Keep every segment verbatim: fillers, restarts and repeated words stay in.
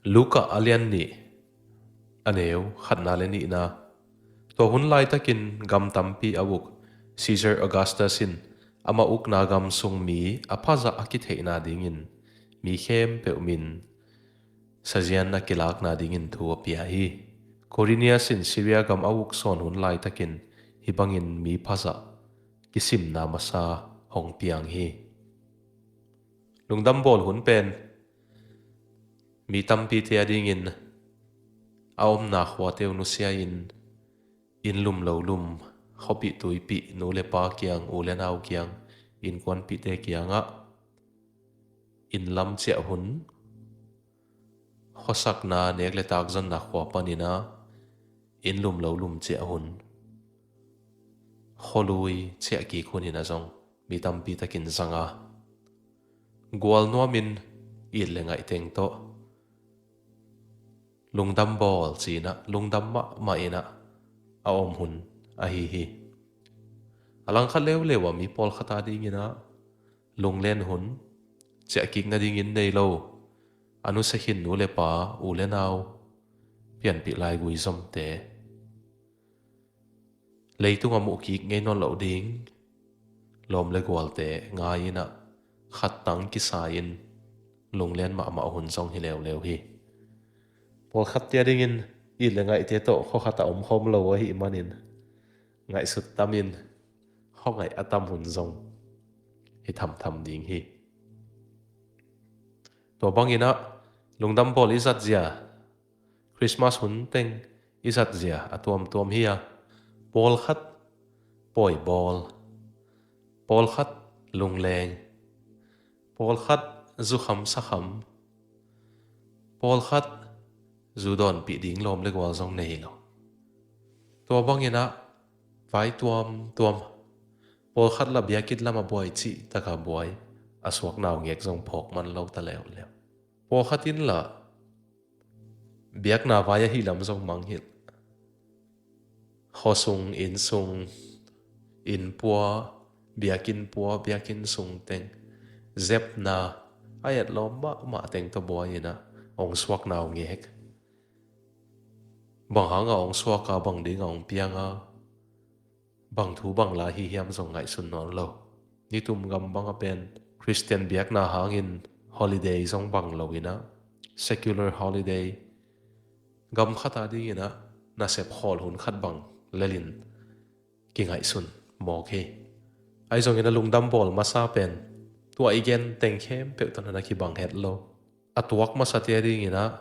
Luka a lian nih, a neu khatna le nihna. Tua hun laitakin gam tampi a uk Caesar Augustus in amah ukna gam sung mi a phazah a kitheihna dingin mi khempeuh min sazian a kilakna dingin thu a pia hi. Quirinius in Syria gam a uk sawn hun laitakin hih bangin mi phazah kisimna masa hong piang hi. Lungdam bawl hun pen mi tampite a dingin a omna khuate uh nusia-in, inn lum lo lum, khuapih tuipih, nu le pa kiang, u le nau kiang, innkuanpihte kiangah inn lam ciah hun, khuasakna, nek le tak zonna khua panin ah inn lum lo lum ciah hun, khualui ciah kik hun in ah zong mi tampi takin zang a, gual nuamin it le ngaih teng tawh lungdam bawl ci-in ah lungdam mahmah in ah a om hun ahi hi. A langkhat leuleu ah mi pawlkhat a dingin ah lunglen hun, ciah kik nadingin nei lo, a nusia khin nu le pa, u le nau, pianpih laigui zomte, leitung a muh kik ngei nawn loh ding lawm le gualte ngai-in ah khattang kisa-in lunglen mahmah hun zong hi leuleu hi. Pawlkhatte a dingin it le ngaihte tawh khua khat ah omkhawm lo ahih manin ngaihsut tamin khua ngaih a tam hun zong hi thamtham ding hi. Tua bangin ah lungdam bawl i zat zia, Christmas hun teng i zat zia a tuamtuam hi a, pawlkhat pawi bawl, pawlkhat lungleng, pawlkhat zukham sakham, pawlkhat zu dawnpih ding lawm le gual zong nei lo. Tua bangin ah vai tuamtuam, pawlkhat la biakinn lam a buai cih taka buai, a suak naungek zong phawk man lo ta leuleu. Pawlkhat in la biakna vai ahi lam zong mangngilh. Khuasung, innsung, inn pua, biakinn pua, biakinn sung teng, zepna, a etlawm mahmah teng tawh buai-in ah hong suak naungek. Bang hanga hong suak a, bang dinga hong piang a, bang thu bang la hi hiam zong ngaihsun nawn lo. Nitum gam bang a pen Khristian biakna hangin holiday zong bang lo-in ah, secular holiday, gam khat a dingin ah nasep khawl hun khat bang lelin kingaihsun mawk hi. Ahi zongin ah lungdam bawl masa pen tua i gen teng khempeuh tawh na kibang het lo. A tuak masate a dingin ah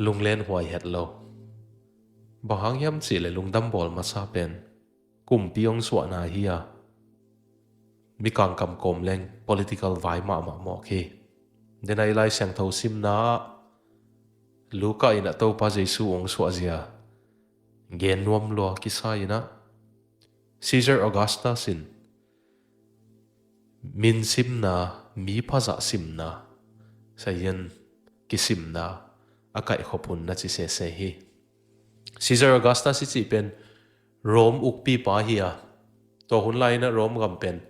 lunglen huai het lo. Bang hang hiam cih leh lungdam bawl masa pen kumpi hong suahna hi a, mikang kam kawm leng political vai mahmah mawk hi. Den a i Lai Siangtho simna ah Luka in ah Topa Jesu hong suahzia gen nuam lua kisa-in ah, Caesar Augustus in min simna, mi phazah simna, sazian kisimna a kaihkhop hun na ci sese hi. Caesar Augustus i cih pen Rome ukpipa hi a, tua hun lai-in ah Rome gam pen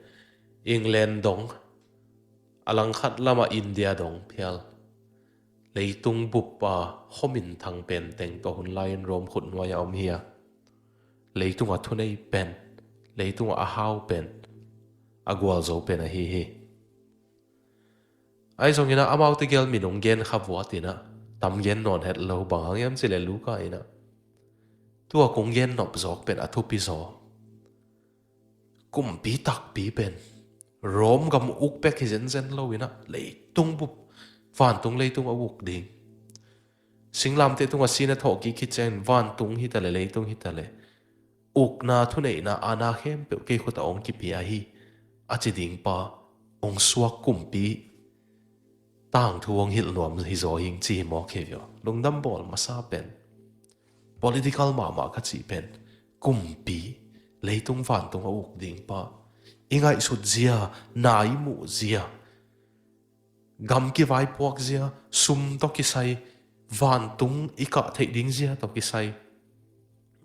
England dong, a langkhat lamah India dong phial, leitung bup a khuaminthang pen teng tua hun lai-in Rome khutnuai-ah om hi a, leitung a thunei pen, leitung a hau pen, a gualzo pen ahi hi. Ahi zongin ah amaute gel min hong gen kha vuat-in ah tam gen nawn het lo. Bang hang hiam cih leh Luka in ah tua kong gen nop zawk pen a thupi zaw. Kumpi takpi pen Rome gam uk bek hi zenzen lo-in ah leitung bup, vantung leitung a uk ding. Singlamteh tungah sin a thawh kik khit ciangin vantung hi ta leh leitung hi ta leh ukna, thuneihna, aana khempeuh kei khut ah hong kipia hi a ci dingpa hong suak kumpi tangthu hong hilh nuam hi zaw hing ci hi mawk hi vio. Lungdam bawl masa pen political mahmah ka cih pen kumpi, leitung vantung a uk dingpa, i ngaihsut zia, na i muh zia, gam kivaipuak zia, sum tawh kisai, vantung i kah theih ding zia tawh kisai,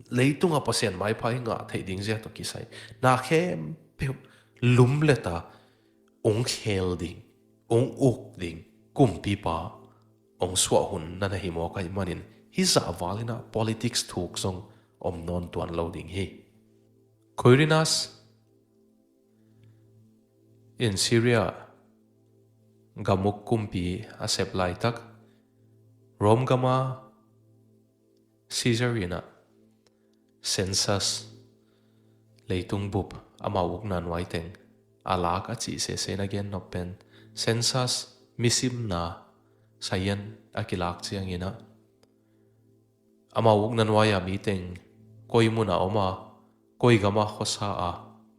leitung a Pasian maipha i ngah theih ding zia tawh kisai, na khempeuh lumlet a hong khel ding, hong uk ding kumpipa hong suah hun na na hi mawk ahih manin, hih zah val in ah politics thuk zong om nawn tuan lo ding hi. Quirinius in Syria gam uk kumpi a sep laitak, Rome gam ah Caesar in ah census, leitung bup, amau ukna nuai teng a lak a cih sese in a gen nop pen, census, misimna, sayan a kilak ciangin ah, amau ukna nuai a mi teng koi mun ah om a, koi gam ah khuasa a,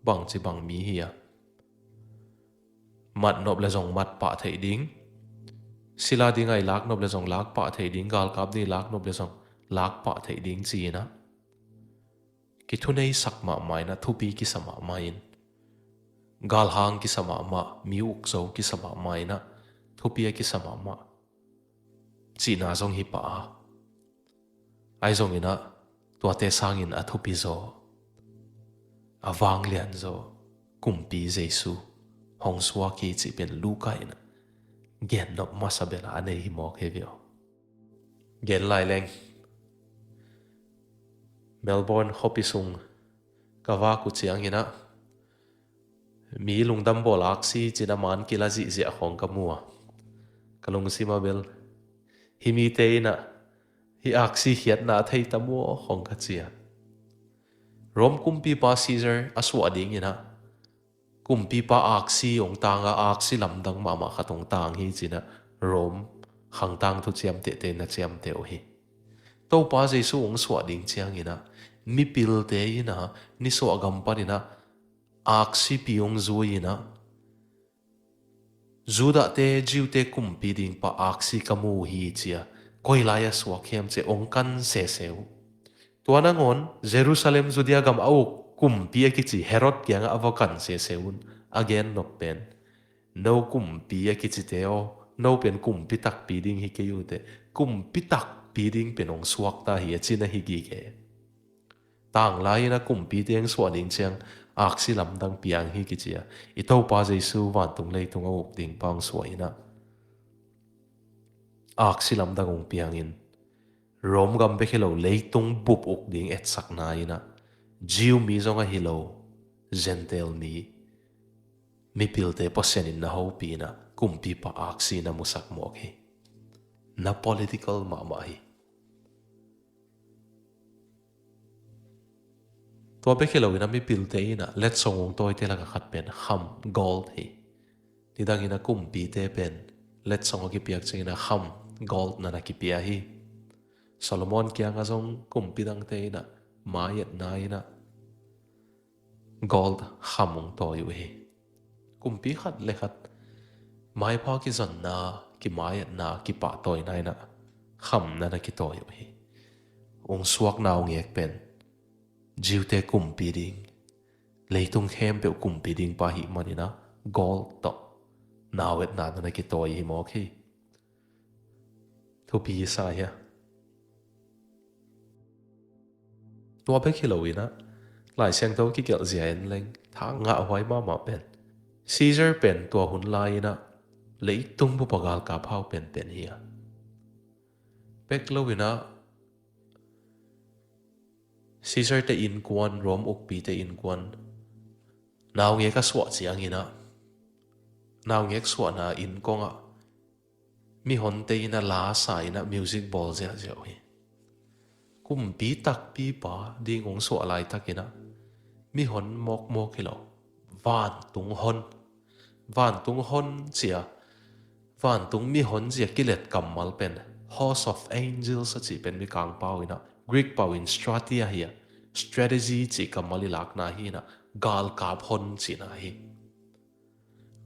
bangci bang mi hi a, mat nop leh zong mat pah theih ding, sila ding ah i lak nop leh zong lak pah theih ding, galkap ding i lak nop leh zong lak pah theih ding ci-in ah, kithuneisak mahmah in ah, thupi kisa mahmah in, galhang kisa mahmah, mi ukzo kisa mahmah in ah, thupi a kisa mahmah cihna zong hi pah a, ahi zongin ah tuate sangin a thupi zaw, a vanglian zaw, kumpi Jesu hong suak hi cih pen Luka in ah gen nop masa bel a nei hi mawk hi ve aw. Gen lai leng, Melbourne khuapi sung ka vak uh ciangin ah, mi lungdam bawl aksi ci-in a man kila zihziah khawng ka mu a, ka lungsim ah bel, hih mite in ah hih aksi khiatna a thei tam aw khawng ka ci a. Rome kumpipa Caesar a suah dingin ah, kumpipa aksi hong tang a, aksi lamdang mahmah khat hong tang hi ci-in ah Rome khangtang thuciam tehte in a ciamteh uh hi. Topa Jesu hong suah ding ciangin ah, mipilte in ah, nisuah gam panin ah aksipi hong zui in ah, Judahte, Jew-te kumpi dingpa aksi ka mu uh hi ci-a, koi lai a suak hiam ci-a hong kan sese uh. Tua nangawn Jerusalem, Judea gam a uk kumpi a kici Herod kiangah a va kan sese un, a gen nop pen, no kumpi a kicite aw, no pen kumpi takpi ding hi kei uh teh, kumpi takpi ding pen hong suakta hi a cihna hi gige. Tanglai in a kumpite hong suah ding ciang aksi lamdang piang hi kici a, i Topa Jesu vantung leitung a uk dingpa hong suah in a, aksi lamdang hong piangin, Rome gam bek hi lo, leitung bup uk ding etsakna in a, Jew mi zong ahi lo, Gentile mi, mipilte Pasian in na hopih in a, kumpipa aksi na musak mawk hi. Na political mahmah hi. Tua bek hi lo in a, mipilte in a letsong hong tawite lakah khat pen kham, gold hi. Nidang in a kumpite pen letsong a kipiak ciangin a kham, gold na na kipia hi. Solomon kiangah zong kumpi dangte in a mai-etna in a gold kham hong tawi uh hi. Kumpi khat le khat maipha kizonna, kimai-etna, kipahtawina in a kham na na kitawi uh hi. Hong suakna hong ngek pen Jew-te kumpi ding, leitung khempeuh kumpi dingpa ahih manin a, gold tawh nau-etna na na kitawi hi mawk hi. Thupi sa hia? Tua bek hi lo in a, Lai Siangtho kigelh zia en leng, tha ngahhuai mahmah pen, Caesar pen tua hun lai in a leitung bup a galkap hau penpen hi a. Bek lo in a, Caesar-te innkuan, Rome ukpite innkuan, naungek a suah ciangin a, naungek suahna inn kongah mihonte in a la sa in a music bawl ziahziah uh hi. Kumpi takpipa ding hong suah laitakin a, mihon mawkmawk hi lo, vantung hon, vantung hon ci a, vantung mihon ci a kilet kammal pen, host of angels a cih pen Mikang pau in a, Greek pau in stratia hi a, strategy cih kammal i lakna hi in a, galkap hon cihna hi.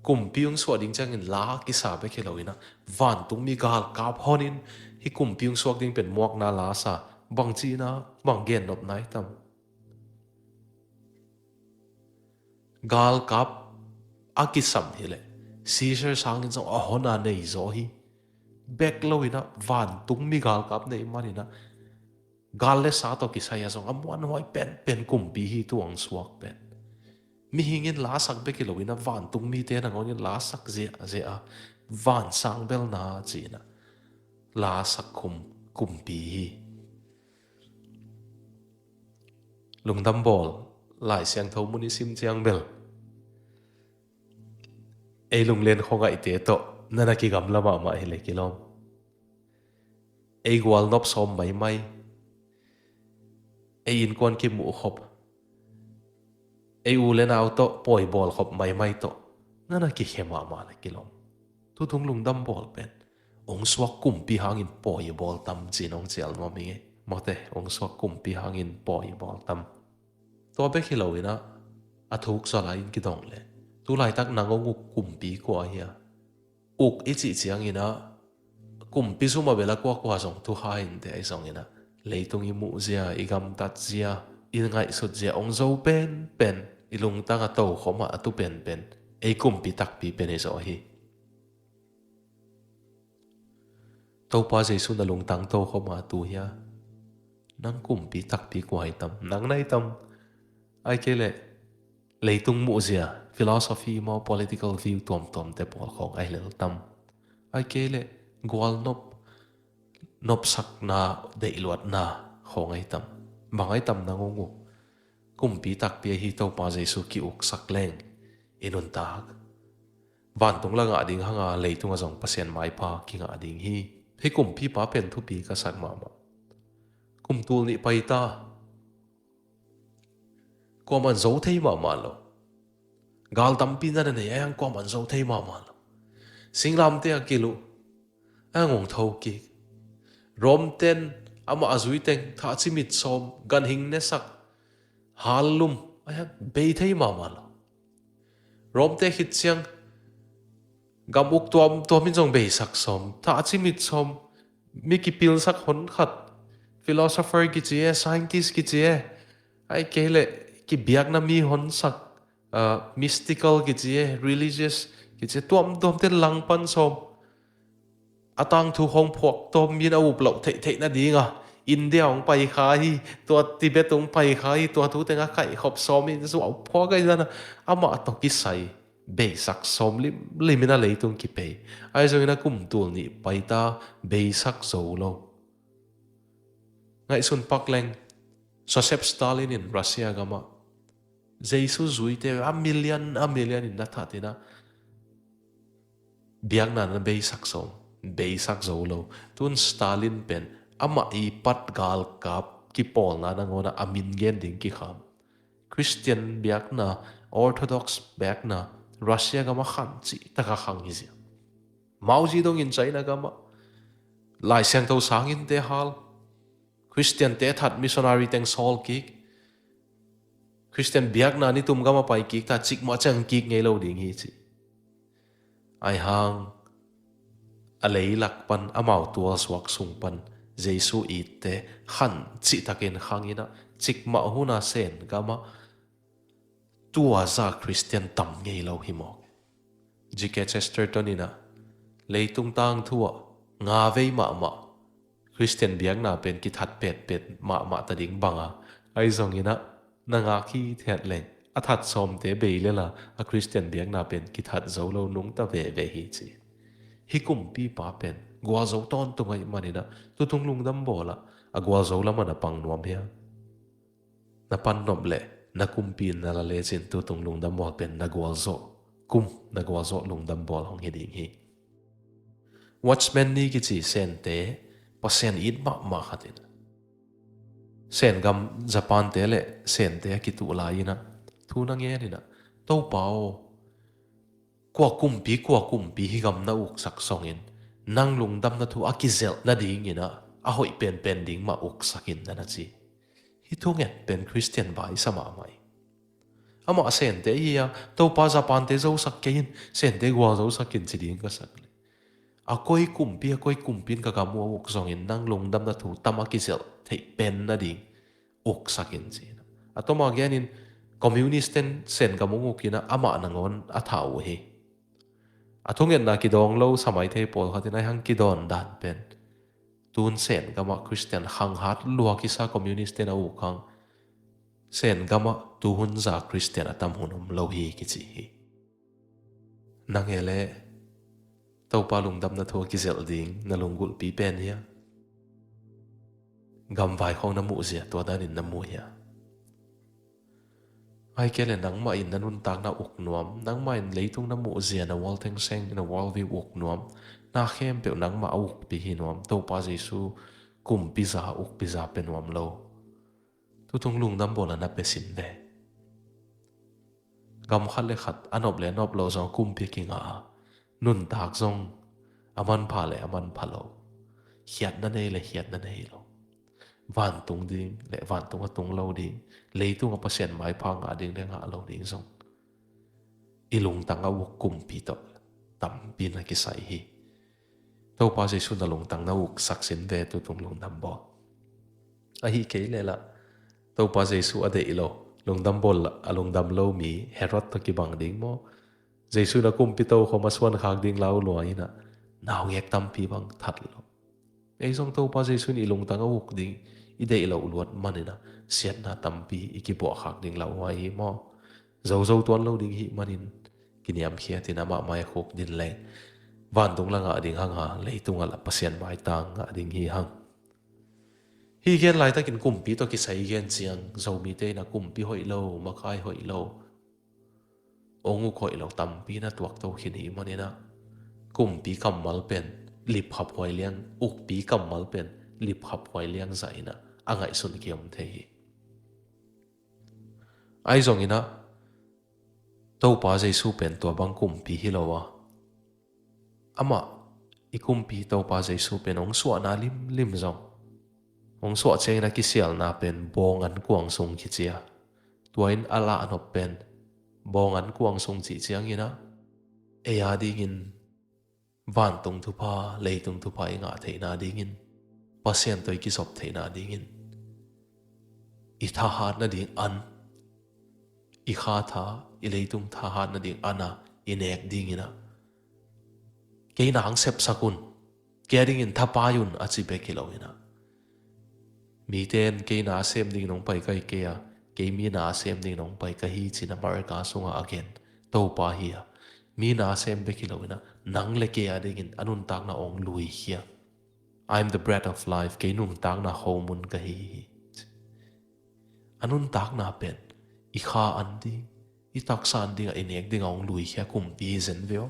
Kumpi hong suah ding ciangin la kisa bek hi lo in a, vantung mi galkap hon in, hih kumpi hong suak ding pen muakna la sa, bang cihna, bang gennopna hi tam. Galkap a kisam hi leh, Caesar sangin zong a hon a nei zaw hi. Bek lo in a, vantung mi galkap nei man in a, gal le sa tawh kisai a zong a muanhuai penpen kumpi hi, tua hong suak pen. Mihing in lasak bek hi lo in a, vantung mite nangawn in lasak ziahziah a, vansang belna ci in a, lasak khum kumpi hi. Lungdam bawl Lai Siangtho mun i sim ciang bel ei lunglen khuangaihte tawh na na kigamla mahmah hi le kilawm. Ei gualnop sawm maimai, ei innkuan kimuhkhop, ei u le nau tawh pawi bawlkhop maimai tawh na na kikhe mahmah le kilawm. Tutung lungdam bawl pen ong suak kumpi hangin pawi bawl tam ci-in ong cial nuam hi ngei. Mawte, ong suak kumpi hangin pawi bawl tam. Tua bek hi loinah a thuk zaw lai-in kidong le, tulaitak nang ong uk kumpi kua hi a? Uk i cih cianginah kumpi sum a bel a kuakua zong thuha inteh, ahi zonginah leitung i muhzia, i gamtatzia, i ngaihsutzia ong zo penpen, i lungtang a tokhom ah a tu penpen ei kumpi takpi pen hi zaw hi. Topa Jesu na lungtang tokhom a tu hia? Nang kumpi takpi kua hi tam? Nang na hi tam? Ai kei leh leitung muhzia, philosophy maw, political view tuamtuamte pawl khawng ai lel tam? Ai kei leh gualnop, nopsakna, deihluatna khawng ai tam? Bang ai tam nang ong uk? Kumpi takpi ahi Topa Jesu ki-uksak leng i nuntak vantung la ngah ding hanga, leitunga zong Pasian maipha kingah ding hi. Hih kumpipa pen thupi ka sak mahmah. Kum tul nih paita, kuaman zo thei mahmah lo. Gal tampi na na nei, ahi hang kuaman zo thei mahmah lo. Singlamteh a kilh uh, ahi hang ong tho kik. Rom ten amah a zui teng thahci mit sawm, ganhing nesak, hal lum, ahi hang bei thei mahmah lo. Romte khit ciang gam uk tuamtuam in zong beisak sawm, thahci mit sawm, mi kipilsak honkhat, philosopher kici e, scientist kici e, ai kei leh kibiakna mi honsak, ah, mystical kici e, religious kici e, tuamtuamte langpan sawm. A tangthu hong phuak tawm in a up loh theihtheih nadinga India hong pai kha hi, tua Tibet hong pai kha hi, tua thu teng a kaihkhop sawm in zuau phuak ahi zana amah tawh kisai beisak sawm limlim in a leitung kipei. Ahi zongin a kum tul nih paita beisak zo lo. Ngaihsun pak leng, Joseph Stalin in Russia gamah Jesu zuite a million a million in na that in a biakna na beisak sawm, beisak zo lo. Tun Stalin pen amah i pat galkap kipawlna nangawnah a min gen ding kikham. Christian biakna, Orthodox biakna Russia gamah khan cih taka khang hi zia. Mao Zedong in China gamah Lai Siangtho sanginte hal, Christian-te that, missionary teng sawl kik, Christian biakna nitum gamah pai kik ta, cikmah ciang kik ngei lo ding hi ci. Ahi hang a leilak pan, amau tualsuak sung pan Jesu itte khan cihtakin khang in a, cikmah hun a Sen gamah tua za Christian tam ngei lo hi mawk. G K Chesterton in a, leitung tangthu ah nga vei mahmah Christian biakna pen kithat petpet mahmah ta ding banga, ahi zongin a, na ngak hithiat leng a that sawmte bei lela a Christian biakna pen kithat zo lo nungta veve hi ci. Hih kumpipa pen gualzo tawntung ahih manin a, tutung lungdam bawl a, a gualzo lamah na pang nuam hiam? Na pan nop leh na kumpi in na la lecin tutung lungdam bawl pen na gualzawh kum, na gualzawh lungdam bawl hong hi ding hi. Watchman Nee kici Sente, Pasian it mahmah khat in, Sen gam Japan-te le Sente a kituh lai in a, thu na ngen in a, Topa aw, kua kumpi, kua kumpi hih gam na uksak songin, nang lungdamna thu a kizelh nadingin a, a hoih penpen ding mah uksak in, na na ci. Hih thunget pen Christian vai sa mahmah hi. Amah Sente hi a, Topa Japan-te zosak kei in, Sente gualzosak in ci ding ka sak le, a koi kumpi, a koi kumpi in ka gam uh a uk zongin, nang lungdamna thu tam a kizelh theih pen nading uksak in ci. A tawm a genin communist-ten Sen gam ung uk in a, amah nangawn a thah uh hi. A thungetna kidawng lo sa maithei pawlkhat in a, hih hang kidawn dan pen, tun Sen gamah Christian khanghat lua kisa communist-ten a uk hang, Sen gamah tuhun za Christian a tam hun om lo hi kici hi. Nang e le, Topa lungdamna thu a kizelh ding na lunggulhpi pen hia? Gamvai khawng na muhzia tua danin na mu hia? Ahih kei leh nangmah in na nuntakna uk nuam, nangmah in leitung na muhzia, na world thengseng, na world view uk nuam, na khempeuh nangmah a ukpi hi nuam, Topa Jesu kumpiza ukpiza pia nuam lo. Tutung lungdam bawl a na pia sin ve. Gam khat le khat a nop le nop lo zong kumpi kingah a, nuntak zong a manpha le a manpha lo, khiatna nei le khiatna nei lo, vantung ding le vantung a tung lo ding, leitung a Pasian maipha ngah ding le ngah lo ding zong i lungtang a uk kumpi tawh tampi na kisai hi. Topa Jesu na lungtang na uksak sin ve tutung lungdam bawl. Ahih kei leh lah Topa Jesu a deih lo, lungdam bawl a lungdam lo mi Herod tawh kibang ding maw? Jesu na kumpi to khawm a suan khak ding lau lua inah naungek tampi bang that lo. Ei zong Topa Jesu in i lungtang a uk ding i deih loh luat man inah siatna tampi i kibuah khak ding lauhuai hi maw? Zozo tuan lo ding hih manin kiniamkhiat in amah mai khuk din leng vantung la ngah ding hang a, leitungah la Pasian maitang ngah ding hi hang. Hih gen laitakin kumpi tawh kisai gen ciang Zomite inah kumpi hoih lo, makai hoih lo, ong uk hoih lo tampi na tuakto khin hi maninah kumpi kammal pen lipkhap huai liang, ukpi kammal pen lipkhap huai liang zah inah a ngaihsun kiom thei hi. Ahi zonginah Topa Jesu pen tua bang kumpi hi lo a, amah i kumpi Topa Jesu pen hong suahna limlim zong, hong suah ciangin a kisialna pen bawng an kuang sung kici a, tua in a lahnop pen bawng an kuang sung cih ciangin a, ei a dingin vantung thupha, leitung thupha i ngah theihna dingin, Pasian tawh i kizop theihna dingin, i thahat nading an, i kha tha, i leitung thahat nading an a i nek dingin a, kei nang sepsak un, kei a dingin thapai un a ci bek hi lo inah, mite in kei na sem dingin hong pai ka hi kei a, kei mi na sem dingin hong pai ka hi ci-in America sungah a gen Topa hi a, mi na sem bek hi lo inah, nang le kei a dingin a nuntakna hong luikhia. "I'm the bread of life, kei nuntakna khomun ka hi hi." A nuntakna pen i kha an ding, i taksa an dingah i nek dingah hong luikhia kumpi hi zen ve aw.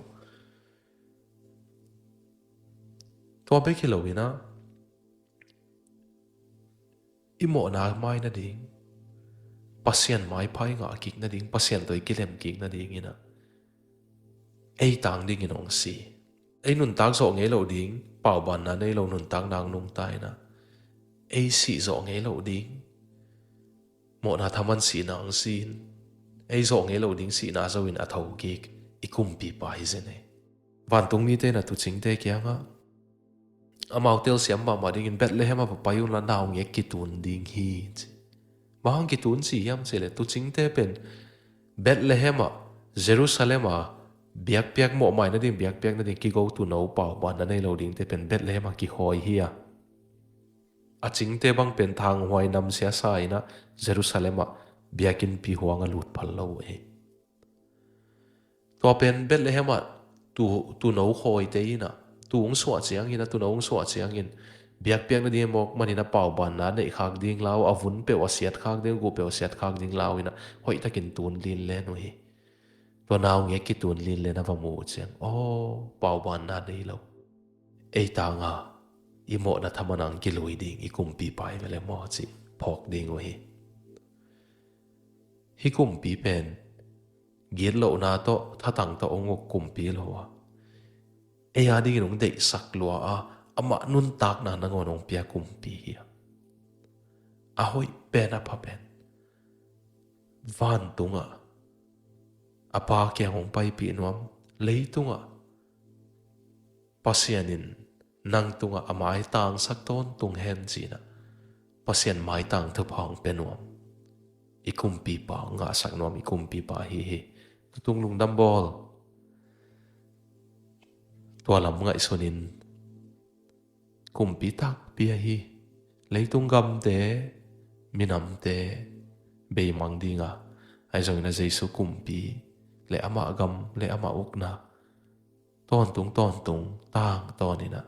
Tua bek hi lo inah, i mawhna mai nading, Pasian maipha i ngah kik nading, Pasian tawh i kilem kik nading inah, ei tang dingin hong si. Ei nuntak zawh ngei loh ding, paubanna nei lo nuntak nang nungta inah, ei sih zawh ngei loh ding, mawhna thaman sihna hong si in, ei zawh ngei loh ding sihna zo in a thokik i kumpipa hi zen ei. Vantung mite na tucingte kiangah, amau telsiam mahmah dingin Bethlehem ah va pai unla naungek kitun ding hi ci. Bang hang kitun ci hiam cih leh tucingte pen Bethlehem ah, Jerusalem ah biakpiak mawhmai nading, biakpiak nading kigo tuuno paubanna nei lo dingte pen Bethlehem ah kikhawi hi a, a cingte bang pen thanghuai namsia sa inah Jerusalem ah biakinnpi huang a lut phal lo uh hi. Tua pen Bethlehem ah tu, tuuno khawite inah, tuu hong suah ciangin a, tuuno hong suah ciangin biakpiak nading mawk manin a paubanna neih khak ding lau, a vun peuh a siat khak ding, a guh peuh a siat khak ding lau inah hoihtakin tun linlen uh hi. Tua naungek kitun linlen a va mu uh ciang, aw, paubanna nei lo, ei tanga i mawhna thaman ang kilui ding i kumpipa hi ve le maw ci phawk ding uh hi. Hih kumpi pen gitlohna tawh, thatang tawh hong uk kumpi lo a, ei a dingin hong deihsak lua a, amah nuntakna nangawn hong pia kumpi hi a, a hoih pen, a pha pen vantungah a Pa kiang hong paipih nuam, leitungah Pasian in nang tungah a maitangsak tawntung hen ci-in a, Pasian maitang thupha hong pia nuam i kumpipa, hong ngahsak nuam i kumpipa ahi hi. Tutung lungdam bawl. Tua lam ngaihsunin kumpi takpi ahi, leitung gamte, minamte beimang ding a, ahi zongin a Jesu kumpi le amah gam le amah ukna tawntung tawntung tang tawn in ah,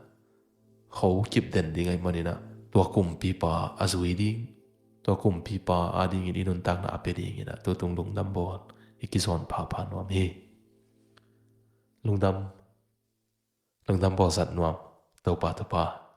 kho kip den ding ahih manin ah, tua kumpipa a zui ding, tua kumpipa adingin i nuntakna a pia dingin ah, tutung lungdam bawl i kizawn phapha nuam hi. Lungdam, lungdam bawl zat nuam. Topa, Topa